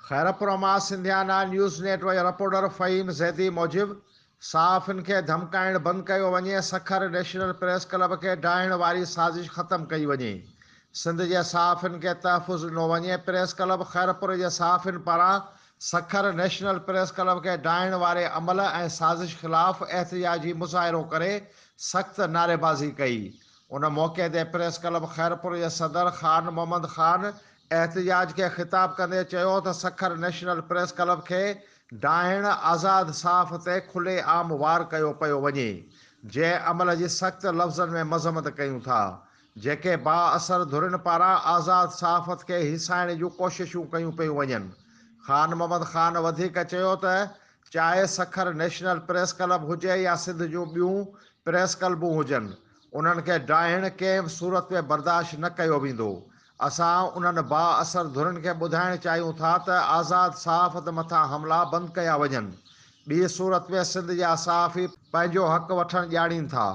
خيرپور مان Sindhiana news network reporter Faheem Zaidi موجب صحافين کي ڌمڪائڻ بند ڪيو وڃي، سکر نيشنل پريس ڪلب کي ڊاهڻ واري سازش ختم ڪئي وڃي، سنڌ جي صحافين کي تحفظ ڏنو وڃي، پريس ڪلب خيرپور جي صحافين پاران سکر نيشنل پريس ڪلب کي ڊاهڻ واري عمل ۽ سازش خلاف احتجاجي مظاهرو ڪري سخت نعريبازي ڪئي. ان موقعي تي پريس ڪلب خيرپور جي صدر خان محمد خان احتجاج کي خطاب ڪندي چيو ته سکر نيشنل پريس ڪلب کي ڊاهڻ آزاد صحافت تي کلي عام وار ڪيو پيو وڃي، جنهن عمل جي سخت لفظن ۾ مذمت ڪيون ٿا، جيڪي بااثر ڌرين پاران آزاد صحافت کي هيسائڻ جون ڪوششون ڪيون پيون وڃن. خان محمد خان وڌيڪ چيو ته چاهي سکر نيشنل پريس ڪلب هجي يا سنڌ جون ٻيون پريس ڪلبون هجن، انهن کي ڊاهڻ ڪنهن به صورت ۾ برداشت نه ڪيو ويندو. اسان انهن بااثر ڌرين کي ٻڌائڻ چاهيون ٿا ته آزاد صحافت مٿان حملا بند ڪيا وڃن، ٻي صورت ۾ سنڌ جا صحافي پنهنجو حق وٺڻ ڄاڻين ٿا.